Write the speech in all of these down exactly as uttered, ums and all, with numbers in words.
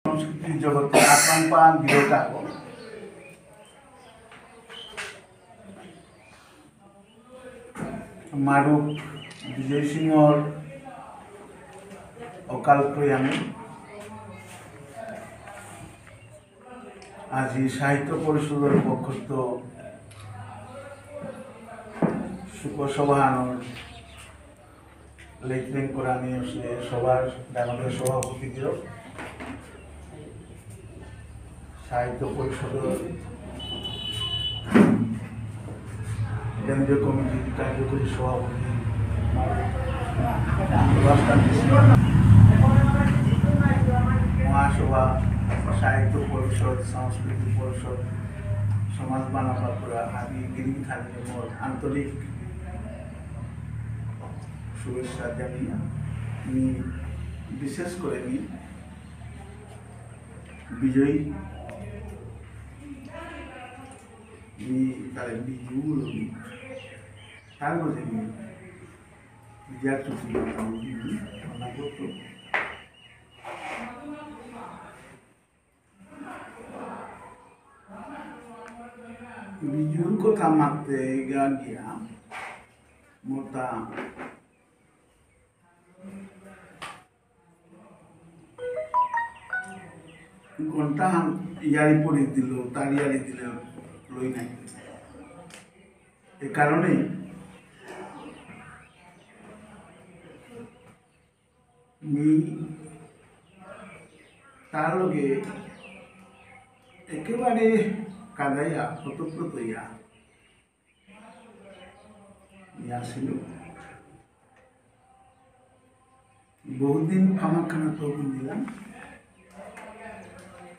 সংস্কৃতি জগতে আকাম পান বিরোধ আগো। মারুপ বিজয় সিংহর অকাল প্রয়াণে আজি সাহিত্য পরিষদর পক্ষত শোকসভাহানর লেখলেন করানি সে সভার ডাঙর সভাপতি দিল। সাহিত্য পরিষদর কেন্দ্রীয় কমিটির কার্যকরী সভাপতি, মহাসভা, সাহিত্য পরিষদ, সংস্কৃতি পরিষদ, সমাজ বানা বাঁকুড়া আদি গিরি গিথানি মোর আন্তরিক শুভেচ্ছা জানিয়া আমি বিশেষ করে আমি বিজয়ী নি তারে বিজু নি তার মধ্যে নি বিজয় চুক্তি নি অনাগত বিজুর কথা মাতে গা গিয়া মোটা ঘন্টাহান ইয়ারি পরি দিল, তার ইয়ারি দিলে লই নাই। এ কারণে মি তার লগে একেবারে কাদাইয়া, ওতপ্রোত ইয়া। নিয়ে আসিল। বহুদিন ফামাখানা তো দিলাম।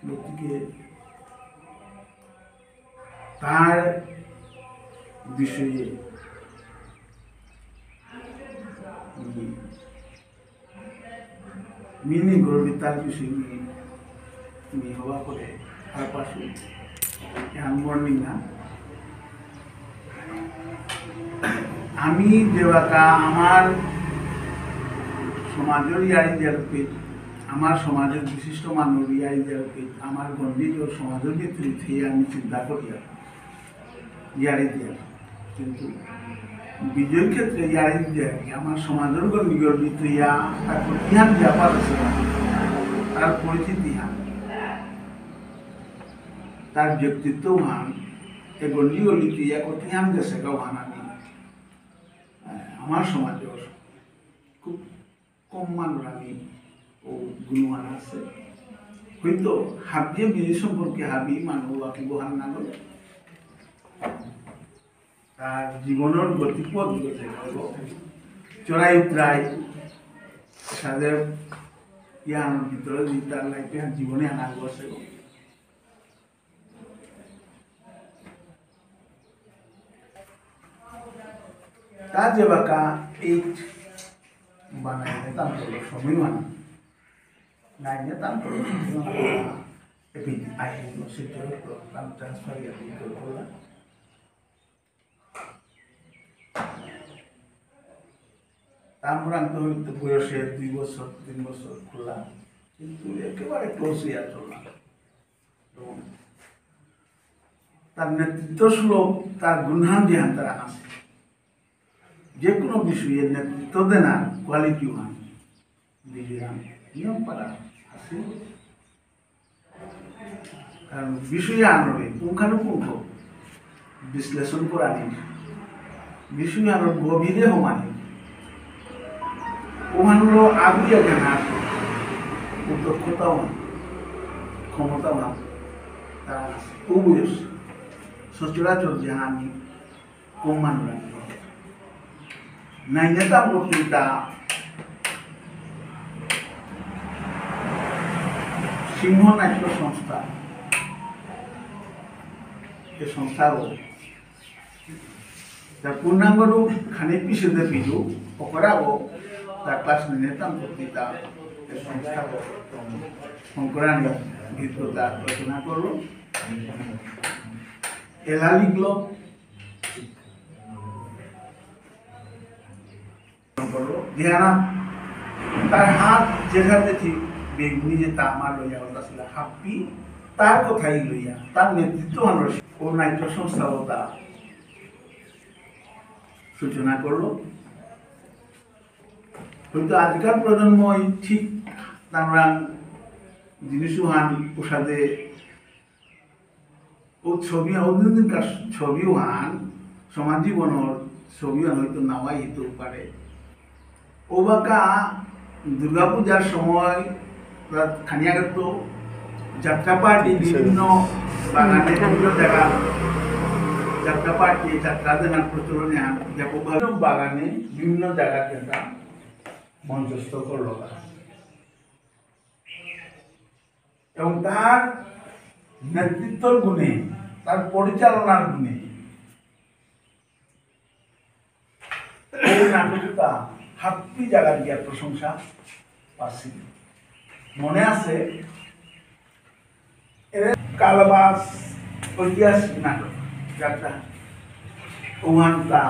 গতিকে তার বিষয়ে আমি মিনি গর্বিতার বিষয়ে মি, মি হবা করে আর পাশে। এহান মর্নিং না। আমি যেবাকা আমার সমাজর ইয়ারি দিয়ার উপরে, আমার সমাজর বিশিষ্ট মানুষ ইয়ারি দিয়ার উপরে, আমার গণ্ডিগর সমাজর ভিতরে থেকে আমি চিন্তা করি আর ইয়ারি দিয়ার। কিন্তু বিজয়র ক্ষেত্রে ইয়ারি দিয়ার কি আমার সমাজর গণ্ডিগর ভিতরে ইয়া তার প্রতিহান ব্যাপার আছে, তার পরিচিতি হান, তার ব্যক্তিত্ব হান, এ গণ্ডিগর ভিতরে ইয়া প্রতিহান দেশে গাও হান আমি, আহ, আমার সমাজর খুব কম মানুষ আমি ও গুণমান আছে। হয়তো হাবিয়ে বিজয় সম্পর্কে হাবি মানুষ বাকি বহান না করে। তার জীবনের গতিপথ গেছে গেল। চড়াই উতরাই, সাথে ইয়ার ভিতরে যে তার লাইফে জীবনে আনা গেছে। তা যেবাকা এইট বানাইলে তাম করলো সময় মানে। নাইনে তাম করলো সময় মানে। এপি আইন সিদ্ধ করলো, তাম ট্রান্সফার ইয়াদি করলো। তামরাং তো হয়তো বয়সে দুই বছর, তিন বছর খোলা, কিন্তু একেবারে ক্লোজ ইয়ার চললাম। এবং তার নেতৃত্ব সুলভ, তার গুণহান যেহান তারা আছে। যে কোনো বিষয়ে নেতৃত্ব দেনা কোয়ালিটি ওয়ান বিজয়ান নিয়ম পারা আছে। কারণ বিষয় আনরে পুঙ্খানুপুঙ্খ বিশ্লেষণ করানি, বিষয় আনর গভীরে হমানি, ওহানলো আগুয়া জ্ঞান আছে, ও দক্ষতাও আছে, ক্ষমতাও আছে, তার আছে। ও বয়স সচরাচর জানি কম মানুষ আছে। নাইনেতা বক্তৃতা সিংহ নাট্য সংস্থা, এ সংস্থাও তার পূর্ণাঙ্গ রূপ খানি পিছনে পিছু অকরাও তার ক্লাস নিনে তাম বক্তৃতা এ সংস্থাও শঙ্করানি গীততা রচনা করলো, এলা লিখলো। করলো। ধ্যানা তার হাত যেসাদে ঠিক বেগুনি যে তা আমার লইয়া কথা ছিল, হাব্বি তার কথাই লইয়া, তার নেতৃত্ব আমরা ও নাট্য সংস্থা ওটা সূচনা করলো। হয়তো আজকাল প্রজন্মই ঠিক তারা জিনিস ওহান ওসাদে ও ছবি, অন্যদিনকার ছবি ওহান, সমাজ জীবনের ছবি ওহান হয়তো নাওয়াই হইতেও পারে। ওবাকা দুর্গাপূজার সময় রাত খানিয়াগত যাত্রা পার্টি বিভিন্ন বাগানে, বিভিন্ন জায়গা যাত্রা পার্টি, যাত্রা দেনার প্রচলন এহান ব্যাপকভাবে বাগানে বিভিন্ন জায়গাতে তা মঞ্চস্থ করলো তারা। এবং তার নেতৃত্বর গুণে, তার পরিচালনার গুণে এই নাটকটা হাব্বি জায়গা দিয়া প্রশংসা পাসি। মনে আছে, এর কালাবাস ঐতিহাসিক নাটক, যাত্রা, ওহানটা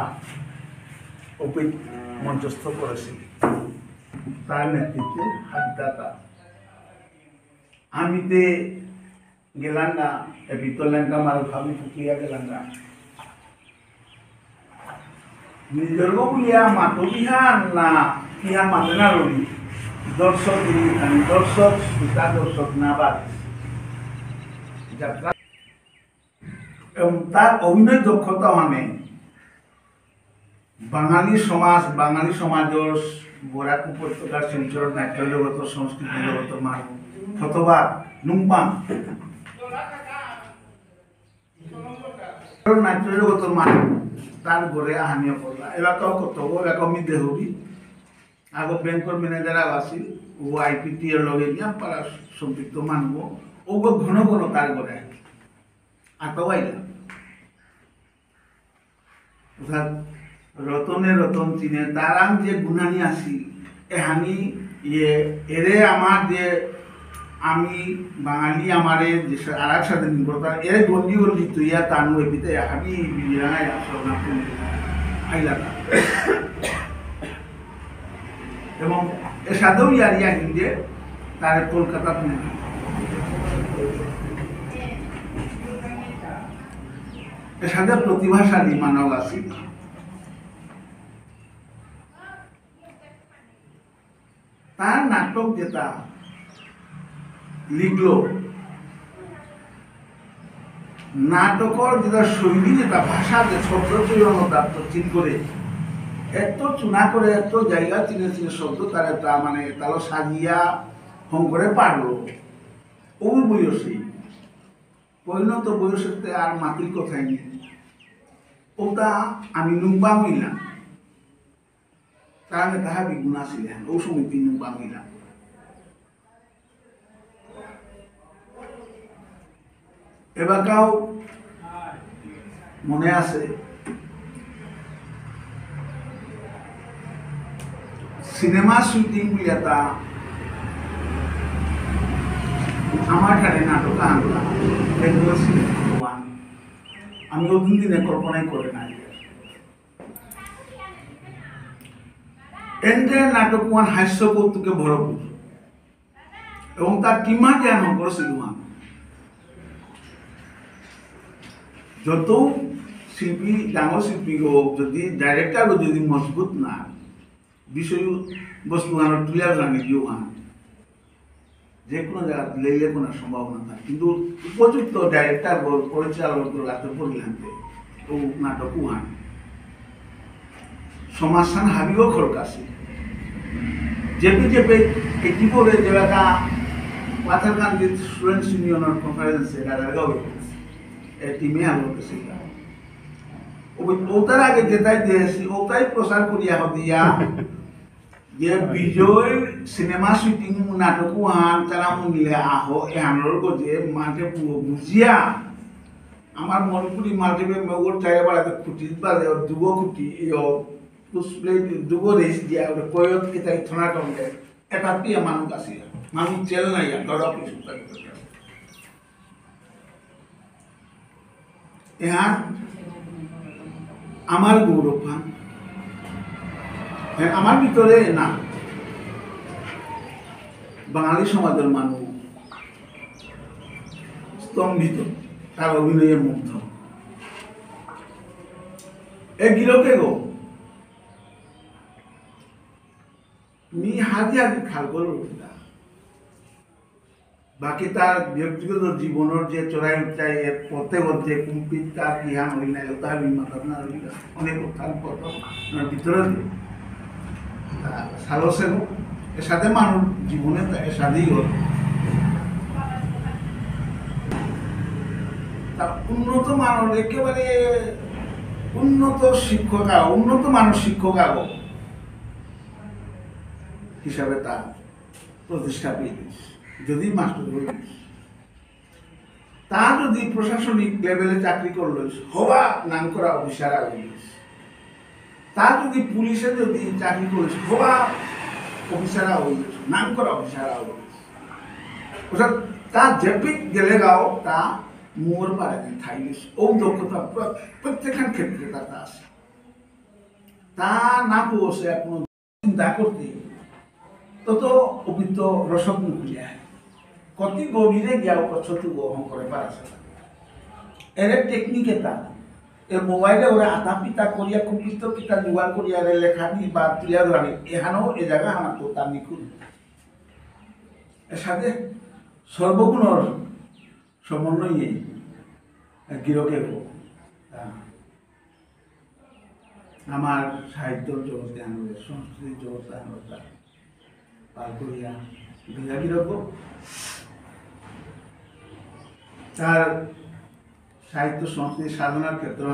ওপেন মঞ্চস্থ করেছিল। তার নেতৃত্বে হাবিতাতা। আমি তে গেলাঙ্গা, এ ভিতর লেঙ্কা মারু ভাবি ফুকিয়া গেলাঙ্গা। নিজর বুলিয়া মাতু বিহান না, কিয়া মাতে না রবি। দর্শক, আমি দর্শক, শ্রোতা দর্শক না বাদ। যাত্রা এবং তার অভিনয় দক্ষতা মানে বাঙালি সমাজ, বাঙালি সমাজর বরাক উপত্যকার শিলচর নাট্য জগত, সংস্কৃতি জগত মানু, অথবা নুংবাং নাট্য জগত মানু, তার ঘরে আহানিয়া পড়লা। এলাকাও কত, এলাকাও মি দেহুরি। আগে ব্যাংকর ম্যানেজার আছিল, ও আইপিটি এর লগে নিয়ে পারা সম্পৃক্ত মানু, ও ঘন ঘন তার ঘরে আতৌ আইলা। অর্থাৎ রতনে রতন চিনে, তারাং যে গুণানি আসি, এহানি ইয়ে, এরে আমার যে, আমি বাঙালি আমারে যে সা-, আর এক সাথে নির্ভর করে, এরে গন্ডি গন্ডি তুইয়া তানু এপিতে হাবি বিজিরাঙায় আসো না তুমি আইলা না। এবং এসাদেও ইয়ারিয়া হিন্দে তারে কলকাতা নিয়ে এসাদে প্রতিভাশালী মানব আছি। তার নাটক যেটা লিখলো, নাটকর যেটা শৈলী, যেটা ভাষা, যে শব্দ চয়ন, তার তো ঠিক করে এত চুনা করে, এত জায়গা চিনে চিনে শব্দ, তার এটা মানে তালো সাজিয়া হং করে পারলো। ওই বয়সেই, পরিণত বয়সেতে আর মাতির কথাই নেই। ওটা আমি নুম্বা হইলাম। তার আগে তাহা বিগুণ আসিলে, ও সময় তিন নুম্বা হইলাম। এবাকাও মনে আছে, সিনেমা শুটিং বুলিয়া তা আমার ঠারে নাটক আনলা, বেঙ্গল সিনেমা ওয়ান। আমি ওদিন দিনে কল্পনাই করে নাই। এন্ডে নাটক ওয়ান হাস্য কৌতুকে ভরপুর। এবং তার টিমা যে আরম্ভ করেছিল, যত শিল্পী, ডাঙর শিল্পী হোক, যদি ডাইরেক্টর যদি মজবুত না, বিষয়বস্তু আরো ক্লিয়ার লাগে, যে কোনো জায়গা লেলে কোনো সম্ভাবনা থাকে, কিন্তু উপযুক্ত ডাইরেক্টর বল, পরিচালক বল, এত পরিলান্তে ও নাটক ওহান সমাজহান হাবিও খরকাসি। যেপে যেপে এটি বলে যে একটা পাথারকান্দি স্টুডেন্টস ইউনিয়নের কনফারেন্সে রাজারগাঁও এ টিমে আলো করেছিল। ও-, ওটার আগে যেটাই দিয়েছি, ওটাই প্রচার করিয়া হদিয়া যে বিজয় সিনেমা শুটিং নাটক ওহান তারা মনিলে আহ, এহানর গজে মাঝে পুরো বুঝিয়া আমার মণিপুরি মালঠেপে মগর চাইলে বাড়াতে খুঁটি বাজে, দুগো খুঁটি, ইয়ো, পুষ্পলে দুগো রেস দিয়া, ওটা কয়ত কে তাই থনা টমকে, এটা পিয়া মানুষ আসিয়া, মানুষ জেল নাই আর, ডরা পুলিশ উত্তাল করে। এহান আমার গৌরব হান। হ্যাঁ, আমার ভিতরে না। বাঙালি সমাজর মানু স্তম্ভিত, তার অভিনয়ে মুগ্ধ। এ গিরকে গো, মি হাজি হাজি খাল করল উঠিলা। বাকি তার ব্যক্তিগত জীবনর যে চড়াই উতরাই, এর পথে পথে কুম্পিত তার কিহান হইল না, ওটা আমি মাথা না হইল, অনেক উত্থান পতন, মানে ভিতরে দিয়ে। তা সাহসে হোক, এর সাথে মানুষ জীবনে তা এর সাথেই হল। তা উন্নত মানর একেবারে উন্নত শিক্ষক আগ, উন্নত মানর শিক্ষক আগ হিসাবে তা প্রতিষ্ঠা পেয়েছে। যদি মাস্টার হয়ে তা যদি প্রশাসনিক লেভেলে চাকরি করল, হবা নাম করা অফিসার হইল। তা যদি পুলিশে যদি চাকরি করল, হবা অফিসার হইল, নাম করা অফিসার হইল। অর্থাৎ তা যেপিত গেলে গাও, তা মোর পারে থাইলিস। ও দক্ষতা প্র-, প্রত্যেকখান ক্ষেত্রে তার তা আছে। তা না বসে কোনো চিন্তা করতে, তত অভিজ্ঞ রসদ নিকুলিয়া হয়। কতি গভীরে গিয়া উপস্থিত গ্রহণ করে পারা যায়। এর টেকনিক এটা, এ মোবাইলে ওরা আধা পিতা করিয়া খুব পিতা জোগাড় করিয়া এর লেখানি বা তুলিয়া ধরানি, এহানো এ জায়গা হানা তো তার নিকুল। এর সাথে সর্বগুণর সমন্বয়ে গিরকে হোক। আহ, আমার সাহিত্য জগতে আনবে, সংস্কৃতি জগতে আনবে, তা পাল করিয়া বিভাগী রকম। তার সাহিত্য সংস্কৃতি সাধনার ক্ষেত্রে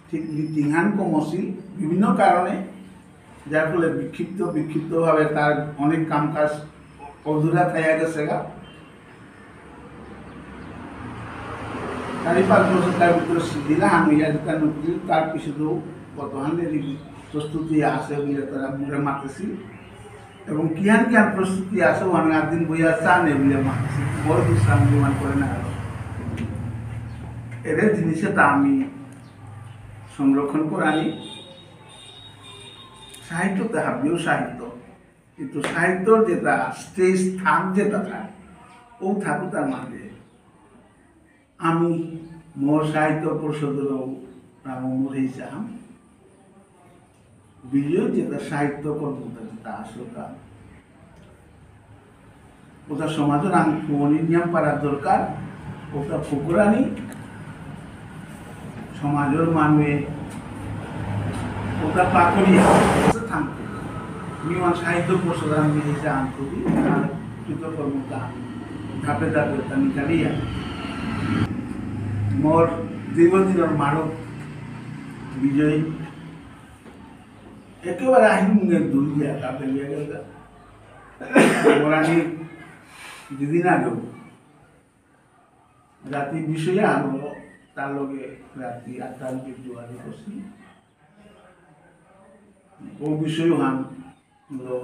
ঠিক নীতিহান কম আছিল বিভিন্ন কারণে, যার ফলে বিক্ষিপ্ত বিক্ষিপ্তভাবে তার অনেক কাম কাজ অধুরা থাইয়া গেছে গা। চারি পাঁচ বছর তার ভিতরে সিজিলা হান হইয়া যেটা নকরি, তার পিছনেও কতহান দেরি প্রস্তুতি আছে বলে তারা মোরে মাতেছি। এবং কিয়ান কিয়ান প্রস্তুতি আছে, ওখানে একদিন বইয়া চা নেই বলে মাতেছি। বড় বিশ্রাম গ্রহণ করে না গেল। এদের জিনিসে তা আমি সংরক্ষণ করানি। সাহিত্য তো হাবিও সাহিত্য, কিন্তু সাহিত্যর যেটা স্টেজ স্থান যেটা থাকে, ও থাকুক তার মাঝে। আমি মোর সাহিত্য পরিষদর প্রারম্ভ হয়েছিলাম। বিজয় যেটা সাহিত্য কর্মটা যেটা আসলটা, ওটা সমাজর আমি পুনর্নিয়ম পারার দরকার, ওটা ফুকুরানি, সমাজর মানুষে ওটা পাকড়িয়া থাকতে। আমি আমার সাহিত্য পরিষদ আমি এই যে আন্তরিক, আর কৃতকর্মতা ধাপে ধাপে ওটা নিকালিয়া। মোর দীর্ঘদিনর মারক বিজয় একেবারে আহিমুঙে দুলিয়া তা বেলিয়া গেল। মোরানি দিদিন আগেও রাতি বিষয়ে আনলো, তার লগে রাতি আটটা দিকে যোগাযোগ করছি। ও বিষয় হান হলো,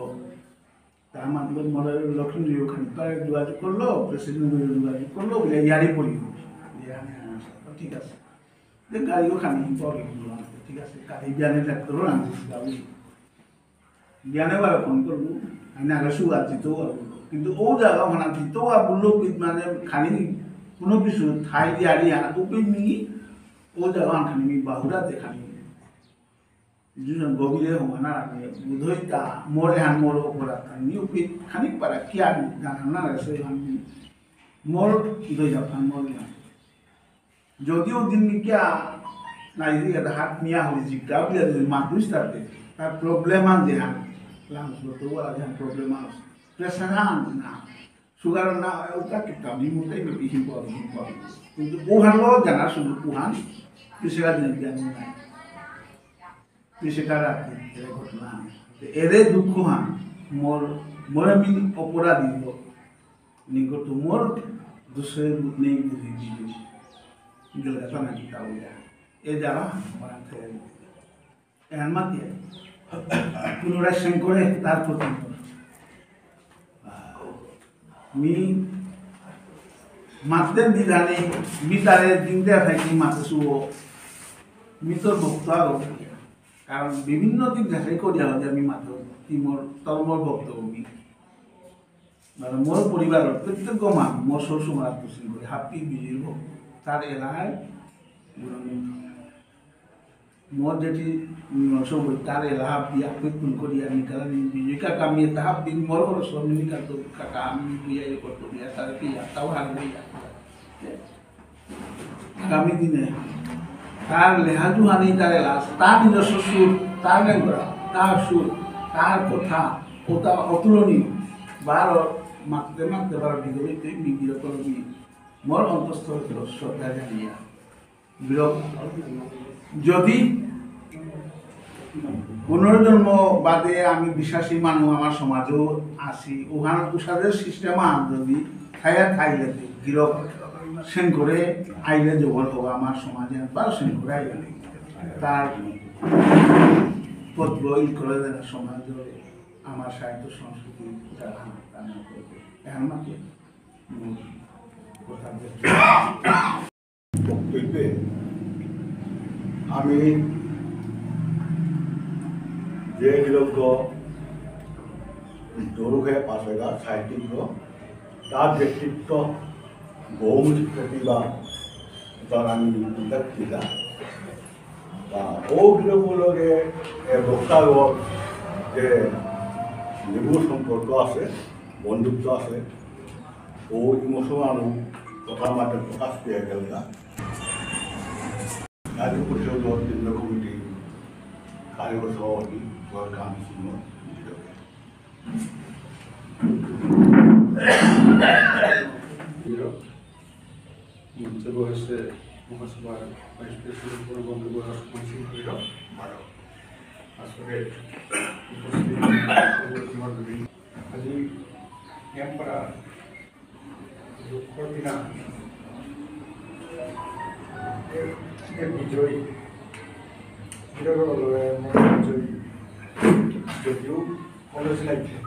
তার মাধ্যমে মোরা লক্ষ্মী ওখানে তারা যোগাযোগ করলো, প্রেসিডেন্ট যোগাযোগ করলো, বলে ইয়ারি পড়ি। যে আমি, হ্যাঁ, ঠিক আছে। যে গাড়িও খানি পরে, ঠিক আছে, কালি বিয়ানে ডাক্তারও আনছি, গাড়ি। বিয়ানে বারো ফোন করবো, আমি আগে সুগা দিতেও আর বললো। কিন্তু ও জায়গা ওখানে দিতেও আর বললো, কি মানে খানি কোনো কিছু থাই দিয়ে আর ইয়া, ওপে নি, ও জায়গা খানি মি বাহুরা দেখানি। দুজন গভীরে হমানা আমি বুধই তা, মোরে হান মোর অপরাধ খানি, ওপে খানি পারা কি আর জানা না রে, সেই আমি মোর দই জাপান মোর না। যদিও দিন নিকিয়া নাইজেরিয়াত হাত মিয়া হলি জিকা, বিয়া যদি মাতুস তাতে, তার প্রবলেম আন যে হান, লাংস তো ওরা যে হান প্রবলেম আন, প্রেশার আন না, সুগার না, ওটা কিতা, আমি মোটাই বেশি হিম পাবি, হিম পাবি। কিন্তু ও হারলো জানা শুধু কুহান, কিসেরা দিন জ্ঞান নাই। পিছেকার রাতি এরে ঘটনা। এরে দুঃখ হান, মোর, মোরে মি অপরাধী গো। নিকট মোর দুসরে নেই বুঝি দিবি। গেলগা তানা কিতা হইয়া। এ যারা হান, মোরাং খেয়ে দিবি। এহান মাতিয়া। পুনরায় শঙ্করে তার প্রতি মি মাততে দিদানি, মি তারে দিনতে থাকি মাতে শুভ। মি তোর ভক্ত আগো। কারণ বিভিন্ন দিক যাচাই করিয়া হলে আমি মাতে, তি মোর, তোর মোর ভক্ত মি। মানে মোর পরিবারর প্রত্যেক মানু, মোর শ্বশুর মারা তো সিং করে, হাব্বি বিজয়ী ভক্ত। তার এলাহায় মোর যেটি মীমাংসা বই, তার এলাহাত দিয়া, আপনি খুন করিয়া নিকালা নি বিজয় কাকা, আমি এটা হাত দিন মর বড় সব নিকাল তো কাকা, আমি বিয়া ইয়ে করতো বিয়া, তার বিয়া, তাও হার বিয়া। আগামী দিনে তার লেহাজু হানি, তার এলাস, তার নিজস্ব সুর, তার গান করা, তার সুর, তার কথা, ওটা অতুলনীয়। বারো মাততে মাততে বারো বিগলিতে মিগিরকলমি মোর অন্তঃস্থল শ্রদ্ধা জানিয়া বিরক্ত। যদি পুনর্জন্ম বাদে আমি বিশ্বাসী মানু আমার সমাজেও আসি, ওখানে উসাদের সিস্টেম আর যদি থায়া থাইলে গিরক সেন করে আইলে জবর হবো আমার সমাজে, বা সেন করে আইলে তার পথ গ্রহণ করে দেন সমাজ, আমার সাহিত্য সংস্কৃতি যারা আমার করবে, এখন না কি? কথা বলতে বক্তব্যে আমি যে গিরকগ দরুহে পাশেগা সাহিত্যিক, তার ব্যক্তিত্ব, বহুমুখী প্রতিভা, তার আমি উল্লেখ দিলাম। তা ও গিরকর লগে এ বক্তাগর যে নিবিড় সম্পর্ক আছে, বন্ধুত্ব আছে, ও ইমোশনাল কথা মাতে প্রকাশ পেয়ে গেল না। রাজ্য পরিষদ কেন্দ্র কমিটি কার্যকর সভাপতি জয়কান্ত সিংহ। মঞ্চে বসে মহাসভার ভাইস প্রেসিডেন্ট বঙ্গবন্ধু সিংহ বারো আসলে উপস্থিত সভাপতি মণ্ডলী, আজি ইয়ামপারা দুঃখর দিনা এ, এ বিজয়, বিজয়, যদিও কলেজ লাইফে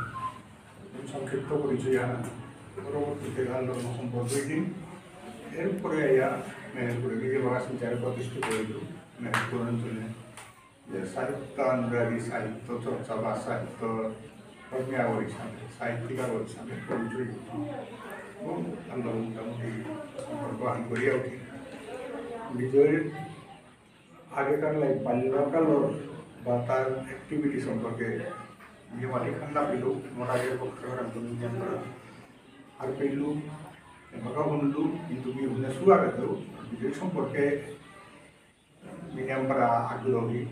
সংক্ষিপ্ত পরিচয় আনা, পরবর্তীতে গান লগ্ন সম্পর্ক দুই দিন, এরপরে আইয়া মেহেরপুরে নিজে বাগাসিন চারে প্রতিষ্ঠিত হইল মেহেরপুর অঞ্চলে। যে সাহিত্য অনুরাগী, সাহিত্য চর্চা বা সাহিত্য কর্মী আগর হিসাবে, সাহিত্যিক আগর হিসাবে পরিচয় এবং আমরা মোটামুটি সম্পর্ক আহান করিয়া উঠি। বিজয়ের আগেকার লাইফ, বাল্যকালর বা তার অ্যাক্টিভিটি সম্পর্কে যে মালিক খান্না পেল, মোর আগের পক্ষে ওরা তুমি জানতো না। আর পেলু, এবাকা শুনলু, কিন্তু মি শুনে শুয়ারে তো, বিজয় সম্পর্কে মিডিয়াম পারা আগ্রহী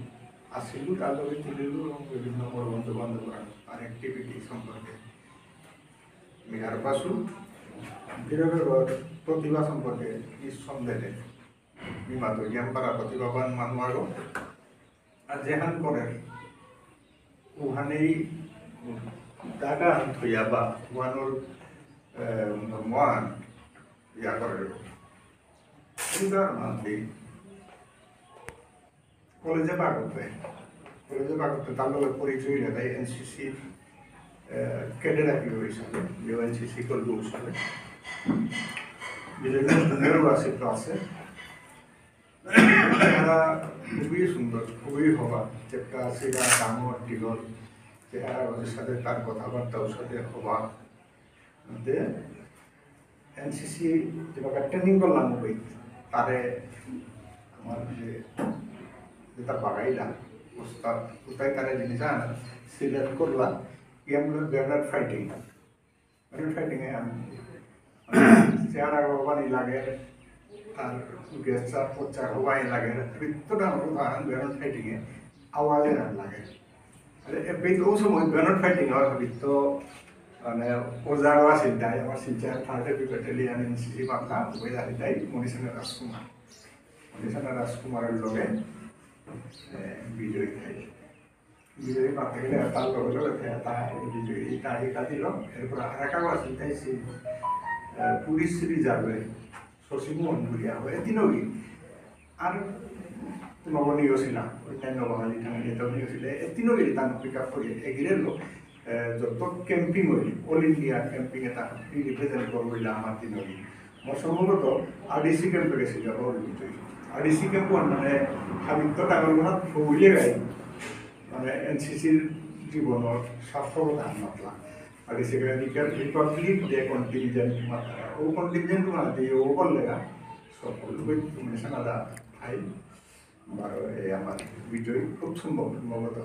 আসিলু, তার লগে তুলিলু এবং বিভিন্ন মোর বন্ধু বান্ধব আর অ্যাক্টিভিটি সম্পর্কে মিরার পাসু, গিরকর প্রতিভা সম্পর্কে নিঃসন্দেহে মি মাতু, ইয়াম পারা প্রতিভাবান মানু আগো। আর যেহান করে ওহানেই জাগা আন থইয়া বা ওহানর, এ, মহান ইয়া করে। চিন্তার মানতে কলেজে পাকতে, কলেজে পাকতে তার লগে পরিচয় হইলে তাই এনসিসির, আহ, ক্যাডেট আর কি হিসাবে, যে এনসিসি করবো হিসাবে। বিভিন্ন জুনিয়রও আছে ক্লাসে। তারা খুবই সুন্দর, খুবই হবা, চেহারা সিধা, ডাঙর, দীঘল, চেহারা ওদের সাথে তার কথাবার্তা ওর সাথে হবা। তে এনসিসি যেভাবে ট্রেনিং করলাম ওই, তারে আমার যে, যেটা বাগাইলাম, ওস্তাদ, কোথায় তারে জিনিস আনা, সিলেক্ট করলাম, কি আমরা ব্যানার ফাইটিং। ব্যানার ফাইটিং এ আমি, চেহারা হবানি লাগে, তার গেস্টার পচ্চা হবানি লাগে, ভিতরটা আমার উদাহরণ ব্যানার ফাইটিং এ, আওয়াজে আর লাগে। আরে, এ, এই তো ওই সময় ব্যানার ফাইটিং আর হবি তো, মানে, ওজারও আসিল তাই, আমার Silchar third AP battalion NCC Bangla, ওই আসিল তাই, মণিসেনা রাজকুমার। মণিসেনা রাজকুমারের লগে, এ, বিজয় তাই। বিজয় মারতে গেলে তার লগে লগে ফের তা বিজয়, তা এটা দিল, এরপর আর একটা আসিল তাই, সেই, এ, পুলিশ রিজার্ভে, শশীমোহন বুলিয়া হয়, এদিনও আর নবনীয় ছিলাম, অন্যান্য বাঙালি টাঙালি এটাও নিয়ে ছিল। এ তিনও গিরি তার পিক আপ করে এগিয়ে এলো। এ, যত ক্যাম্পিং হইল, অল ইন্ডিয়া ক্যাম্পিং এ তার রিপ্রেজেন্ট করবো হইলে আমার তিনও গিরি। মোর সম্ভবত আরডিসি ক্যাম্পে গেছিল, ওর ভিতরে। আরডিসি ক্যাম্প ওয়ান মানে হাবিত্ত টাকার ঘোড়া ফুলে গাই, মানে এনসিসির জীবনের সাফল্যতা মাতলা। আগে সেখানে দিকে Republic Day contingent মাত্রা, ও contingent মাত্রা দিয়ে ও বললে না, সব লোক তুমি সানাদা আই, বারো এ আমার বিজয় খুব সম্ভব, সম্ভবত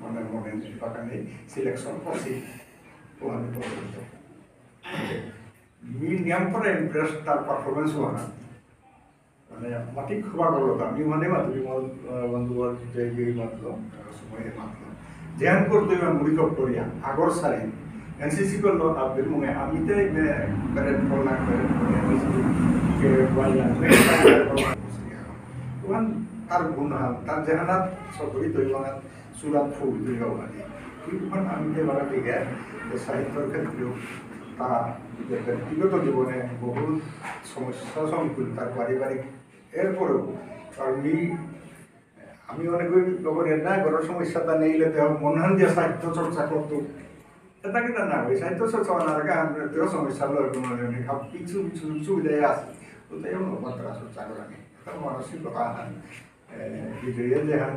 মনে, মনে নেই, বাকা নেই, সিলেকশন করছি, ও আমি পর্যন্ত। মি নিয়াম করে ইমপ্রেস তার পারফরমেন্স হওয়া না। মানে, মাটি খোবা করলো তা, আমি মানে মাতুরি মল, আহ, বন্ধু বল, যে ইয়ে মাতলো, আহ, সময় মাতলো। যেহান করতে ইমান মুড়ি কপ করিয়া, আগর সারি, এনসিসি করলো, তার বের মুঙে, আমি তে মে, প্যারেড করলাম, প্যারেড করে, এনসিসি কে ওয়াইলাম, ওয়ান তার গুণ হান, তার যেহানাত সবই তো ইমান সুরাত ফুল দুই বাবাজি। কিন্তু আমি যে বাগাতে গিয়ে যে সাহিত্যর ক্ষেত্রেও তা যে ব্যক্তিগত জীবনে বহু সমস্যা সংকুল তার পারিবারিক, এরপরেও আর মি-, আমি অনেক ওই খবর এর না ঘরের সমস্যাটা নেইলে তো মনহান দিয়ে সাহিত্য চর্চা করতো। এটা কিন্তু না, ওই সাহিত্য চর্চা অনার আগে আমরা তো সমস্যা হলো কোনো নেই, সব কিছু কিছু সুবিধাই আছে। তো তাই আমরা মাত্রা চর্চা করা নেই। এটা মানসিকতা আহান। এ, বিজয়ে যেহান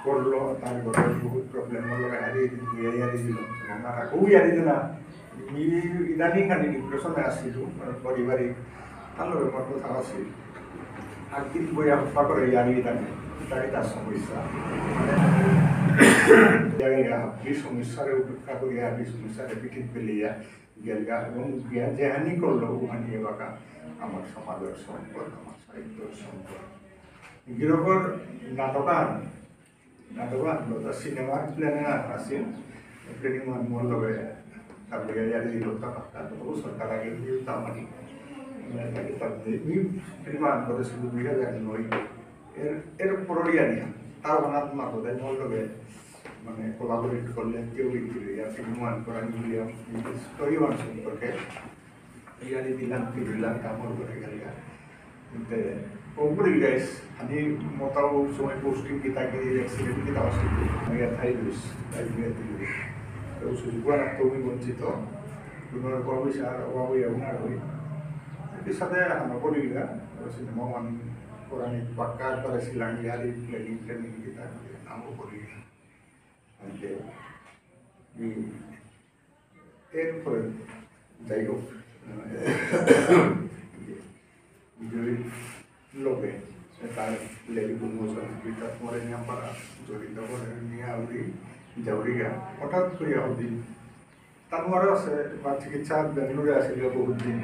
করলো, তার ঘরে বহুত প্রবলেম হলো, হারিয়ে দিল, বিয়ে হারিয়ে দিল। এবং আর কেউ হারিয়ে দিল না। মি ইদানিং খানি ডিপ্রেশনে আসছিল, মানে পারিবারিক, তার লগে আমার কথা আসছিল। একদিন বই হাপ্পা করে ইয়ারি দিতাম, তাই তার সমস্যা। মানে, জায়গা হাব্বি সমস্যারে উপেক্ষা করিয়া, হাব্বি সমস্যারে পিঠিত পেলিয়া, গেলগা এবং বিয়া যেহানি করলো, ওহানি এবাকা আমার সমাজের সম্পদ, আমার সাহিত্যের সম্পদ। গিরকর নাটকান, নাটকান, ওটা সিনেমার প্ল্যানিং আছিল, প্ল্যানিং মোর লগে, তারপরে ইয়ারি দিল, তা পাক্কা, তো ও সরকার আগে দিয়ে তা মানে, তাকে তার দিয়ে, মি প্ল্যান করেছিল দুই হাজার নয়, এর, এর পরেই আর ইয়া, তাও ওনার মাতো দেয়, মোর লগে, মানে, কোলাবোরেট করলে কেউ ইঞ্জিনিয়ার, আর কি, নির্মাণ করা, নির্মাণ, স্টোরি ওয়ান সম্পর্কে, ইয়ারি দিলাম, কি দিলাম, কামড় করে গেল গা। তে, ওপরে গাইস, আমি মোটাও সময় পোস্টিং কিতা কি, এক্সিডেন্ট কিতা আসে, আমি আর থাই লুইস, তাই দিয়ে দিল। তো সুযোগ আর তুমি বঞ্চিত, তোমার অভাব হইছে আর অভাব হইয়া উনার হই। এর সাথে আমার পরিবার, সিনেমা ওয়ান করানি পাক্কা করেছিলাম, ইয়ারি প্ল্যানিং ট্যানিং কিতা করে নামও করি। আজকে এই এরপরে যাই হোক, আহ, বিজয়ীর লগে তার লেরিক উন্মোচন, বিকাশ মরে নিয়ে পারা, জড়িত করে নিয়ে আউরি, জাউরিগা, হঠাৎ করে আউরি, তার মরে আছে, বা চিকিৎসা বেঙ্গালুরে আছে, গিয়ে বহুত দিন।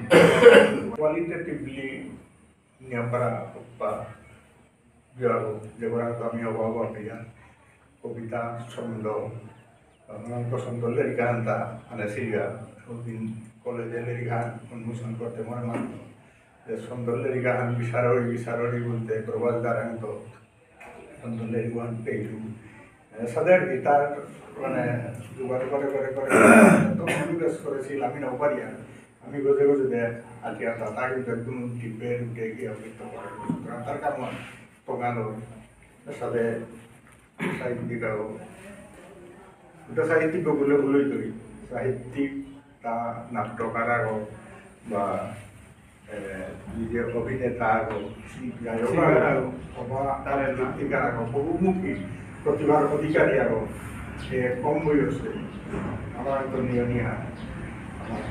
কোয়ালিটেটিভলি নিয়াম পারা বা বিভাগ, যেগুলো তো আমি অভাব পেয়া, কবিতা, ছন্দ, আমার পছন্দ লেরিক আনতা, মানে সিরিয়া, ওদিন কলেজে লেরিক আন উন্মোচন করতে মনে মানলো। যে ছন্দ লেরিক আন বিচাররি, বিচাররি বলতে প্রবাস দারাং তো ছন্দ লেরিক আন পেইলু। এ, সাদে আর কি, তার মানে জোগাড় করে, করে, করে, তো আমি বেশ করেছি, আমি নাও পারি আর। আমি গজে গজে দে, আর কি, আর তা কিন্তু একদম ডিপে উঠে গিয়ে আমি তো করে, সুতরাং তার কাম হয়, তো গান হয়। এর সাথে সাহিত্যিক আরো, এটা সাহিত্যিক বলে ভুলই করি, সাহিত্যিক তা নাট্যকার আরো বা এ, নিজে অভিনেতা আগো, গায়ক আগো, অবা তার গীতিকার আগো, বহুমুখী প্রতিভার অধিকারী আগো, এ, কম বয়সে আমার তো নিয়ে নিয়ে আমার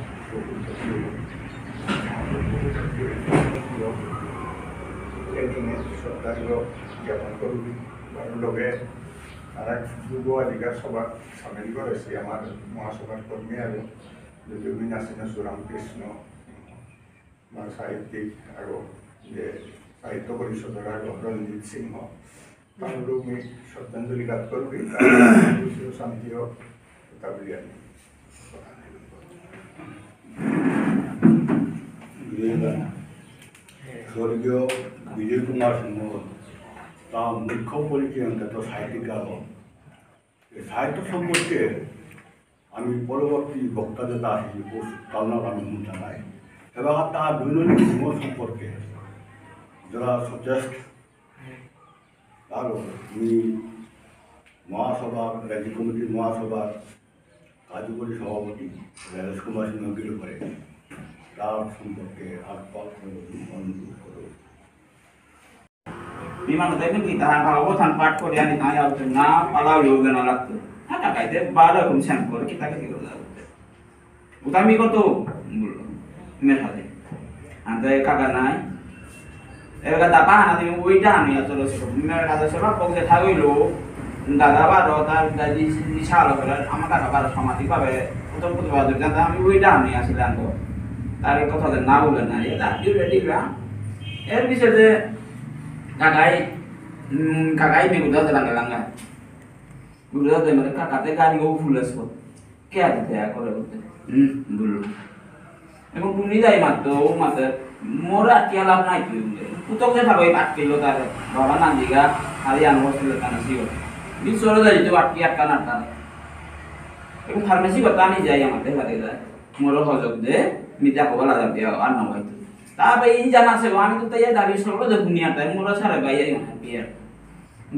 এদিনে শ্রদ্ধার্ঘ্য জ্ঞাপন করবি। বারো লগে আর এক যুব অধিকার সভা সামিল করেছি আমার মহাসভার কর্মী আগো, যুজুমিন আসিনা সুরাম কৃষ্ণ, আমার সাহিত্যিক আগো, যে সাহিত্য পরিষদর আগো রঞ্জিত সিংহ, তানুরে মি শ্রদ্ধাঞ্জলি জ্ঞাপন করবি, তার শান্তি হোক, তা বলি আমি। স্বর্গীয় বিজয় কুমার সিংহ, তা মুখ্য পরিচয় অন্তত সাহিত্যিক আগো। এই সাহিত্য সম্পর্কে আমি পরবর্তী বক্তা যেটা আসি, ও কালনার আমি মন জানাই। এবার তার দৈনন্দিন জীবন সম্পর্কে যারা সচেষ্ট, তারও আমি মহাসভার, রাজ্য কমিটির মহাসভার কার্যকরী সভাপতি রাজেশ কুমার সিংহগির উপরে তার সম্পর্কে আলোকপাত করবো, অনুরোধ করবো। বিমান তাই কি তাহা ভাগবত হান পাঠ করে আনি তাই আর না পালাও যোগ না লাগতো। হ্যাঁ, না কাইতে বারো এখন শ্যাম করে কি তাকে কি করে লাগতো। উতা মি কত? বুললো, মেঠাতে। আনতে কাকা নাই। এবাকা দাপা হানা তুমি ওইটা আনি আসলে সে। মেঠাতে সে বাপ বকতে থাকইলো। দাদা বারো, তার দাদি, দিশা আলো করে, আমার কাকা বারো সমাধি পাবে। উত্তর প্রতিবাদ জানতে আমি ওইটা আনি আসলে আনতো। তার কথা যে না বলে না, এ দাদি রেডি রা। এর বিষয়ে কাকাই, উম, কাকাই মি গুদা লাঙ্গা লাঙ্গা। গুদা দে মানে কাকাতে গাড়ি ও ফুল আসবো। কে আগে দেয়া করে বলতে? হুম, বুললো। এবং তুমি যাই মাত্র, ও মাত্র, মোর আটকে লাভ নাই তুই বুলে। পুতক যে ভাবে আটকেলো তার বাবা নান্দিগা, হারিয়ানা হসপিটাল কানা সিও। দিন সরো যাই তো আটকে আটকা না তার। এবং ফার্মেসি কথা আমি যাই আমার দেখা দেখা যায়। মোর হজক দে, মিতা কবলা যাবে আর না হয়তো। তারপরে এই জানা আছে, আমি তো তাই দাবি সরো দে দুনিয়া তাই, মোর সারা ভাই এই আমার বিয়ার।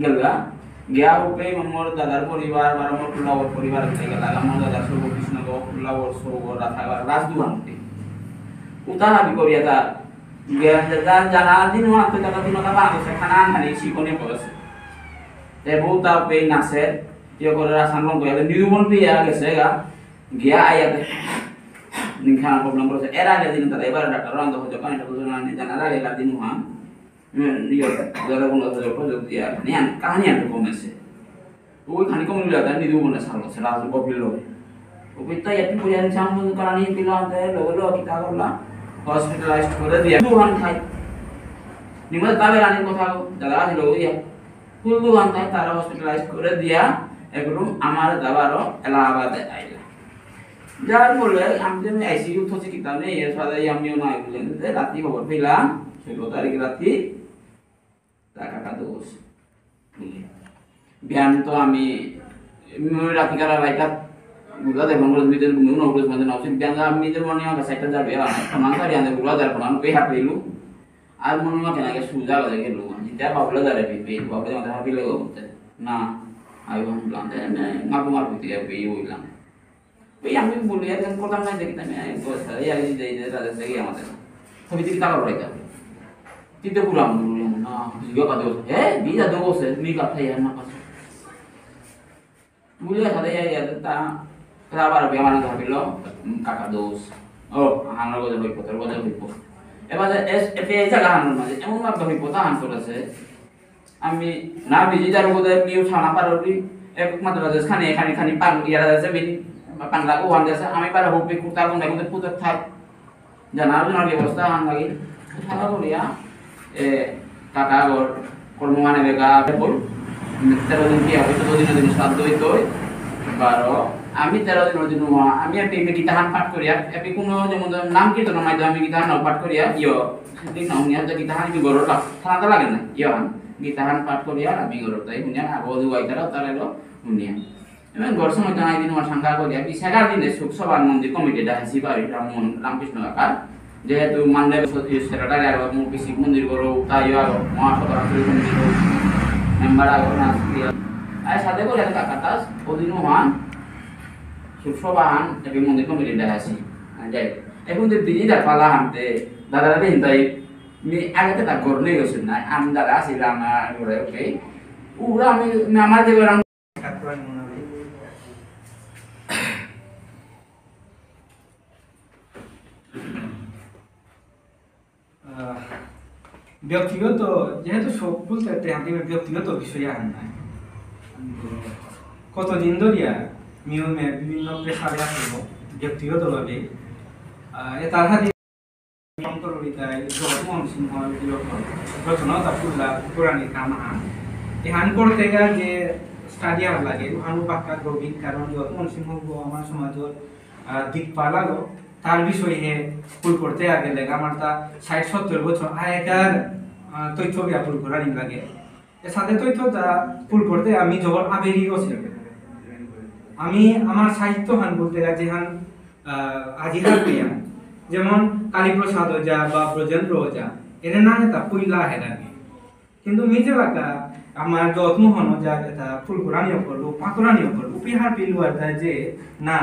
গেলগা, গিয়া উপে মোর দাদার পরিবার, বা মোর ফুলাওর পরিবার গেলগা, মোর দাদার সৌগ কৃষ্ণগ, ফুলাওর সৌগ, রাধাগা, রাজদুহান উঠে। উতা হাবি করিয়া তা, গিয়া যা জানা দিন ওয়া তো দাদা দিন ওয়া বাংলাদেশে খানা আনহানি শিকনে পড়েছে। তে বউ তা উপে নাচে, ইয়ে করে রাসান রং করে, নিরুবন পেয়ে গেছে গা, গিয়া আইয়াতে, নিখানা প্রবলেম করেছে। এর আগে দিন তারা এবার ডাক্তার রান্ধ হচ্ছে, পানি ডাক্তার জানা নেই, জানা লাগে দিন ওয়া। উম, ইয়ে, যারা কোনো হজর ফজর দিয়া, নিয়ান, কাহানি আনতে কমেছে। ওই খানি কম নিলে তার নিদু মনে সালো, সেটা আসলে গভীর লোক। ওই তাই একটু করে আনছে, আমি বলতে কারণ নিয়ে দিল আনতে, লোক লোক কিতা করলা, হসপিটালাইজড করে দিয়া। দুহান খাই। নিমা তাবে রানীর কথা, দাদা আছে লোক ইয়া। ফুল দুহান খাই, তারা হসপিটালাইজড করে দিয়া, একদম আমার দাবারও এলাহাবাদে আইলা। যার ফলে আমি যে আইসিইউ থসি কিতা নেই, এর সাথে আমিও নাই বুঝলেন, যে রাতি খবর পেলাম, ষোলো তারিখ রাতি, টাকা কাটে বসে। বুঝলে? বিয়ান তো আমি, আমি রাতি কারা বাইটা, বুঝলা দেখলাম, বলে, দুই দিন ঘুমিয়ে না উঠে, মানে, না উঠে, বিয়ান আমি নিজের মনে হয় সাইডটা যাবে, আর সমান সারি আনতে বুঝলা যার ফলে আমি পেয়ে হাঁপিয়ে এলু। আর মনে হয় কেন আগে সুজা করে গেলু, যেটা বাবুলা যারে পেয়ে, বাবুলা আমাদের হাঁপিয়ে লেগে উঠতে। না, আমি ভাবলাম, যে, মানে, মাপু মাপু দিয়ে পেয়ে হইলাম। ওই আমি বলি, একজন কথা নাই দেখি, আমি, আমি বলছি, এই আমি যে, এই যে, রাজা থেকে আমাদের। তবে তুই কিতা করবো এটা? তুই তো পুরাম, বলি, না, তুই গিয়ে কথা বলছিস। এ, বিয়ে যা দেবো সে, তুমি কথা ইয়ার না কথা। বলি, সাথে ইয়ার, ইয়ার, তা, তা আবার ওই আমার কথা বললো, উম, কাকা দোষ। ও, আমার কথা হইব, তোর কথা হইব। এবার এস-, এতে এই জায়গা হানোর মাঝে, এমন ভাবে হইব, তা হান করেছে। আমি না ভিজি যার বোধহয় মিউ ছানা পারলি, একমাত্র রাজেশ খানি, খানি, খানি পান, ইয়া রাজেশ বিন, পান লাগু ওয়ান দেশে, আমি পারে হোপি কুর্তা কোন দেখুন পুজো থাই। জানার জন্য ব্যবস্থা আন লাগি। ভালো করিয়া, এ, কাকা গর, কর্ম মানে বেগা, বল, তেরো দিন কি হবে, চোদ্দ দিন দিন শ্রাদ্ধ হইতে হই, বারো, আমি তেরো দিন দিন হওয়া, আমি আর পেমে গীতাহান পাঠ করিয়া, এপি কোনো যেমন ধর নাম কীর্তন মাধ্যমে আমি গীতাহান পাঠ করিয়া, ইয়, দিন না উনি হাতে গীতাহান কি গরর কাপ, থানা লাগে না, ইয় হান। গীতাহান পাঠ করিয়া আমি গরর তাই হুনিয়া আগো দুয়াই তারা তারা এলো হুনিয়া। এবং গর সময় তো আইদিন আমার সাঙ্গা করিয়া, বিশ এগারো দিনে শোক সভার মন্দির কমিটি ডাহাসি পারি রাম মোহন রামকৃষ্ণ কাকার। যেহেতু মানদেব সতী সেক্রেটারি আর মূর্তি শিব মন্দির গরো, তাইও আর মহাসভা রাত্রি সমিতি মেম্বার আর না আসি। আর সাথে করে কাকা দাস, ওদিনও হান, শোক সভা হান, এবং মন্দির কমিটি ডাহাসি। আর যাই, এখন যে দিদি দা পালা হানতে, দাদা দাদি হিন্দাই, মি আগে তো তা গর নেই হচ্ছে না, আমি দাদা আসি রান্না করে, ওকে। ওরা আমি, আমি আমার যে রান্না আহ, ব্যক্তিগত, যেহেতু শোক বলতে একটা আমি ব্যক্তিগত বিষয় আর নাই। কতদিন ধরিয়া নিয়মে বিভিন্ন প্রেশারে আসলো ব্যক্তিগতভাবে। আহ, এ তার হাতে অন্তরবিদ্যায় জগৎমোহন সিংহ বিরোধ রচনা তা পুল্লা পুরানি কামহান। এহান করতে গা যে স্টাডি আর লাগে, ওহানও বাক্কা গভীর, কারণ জগৎমোহন সিংহ গো আমার সমাজর, আহ, দিকপাল আগো, তার বিষয়ে হে ফুল করতে আগে লেগে আমার তা ষাট সত্তর বছর আগেকার, আহ, তথ্য ব্যাপুল করানি লাগে। এর সাথে তথ্য তা ফুল করতে আমি জবর আবেগী ছিল। আমি আমার সাহিত্য হান বলতে গেলে যেহান, আহ, আজিহার পেয়া, যেমন কালীপ্রসাদ ওঝা বা ব্রজেন্দ্র ওঝা, এদের নামে তা পুইলা হেরানি। কিন্তু মিজে বাকা আমার জগৎমোহন ওঝা এটা ফুলকুরানি অকল, পাকুরানি অকল, উপিহার পিলুয়ার তা যে না,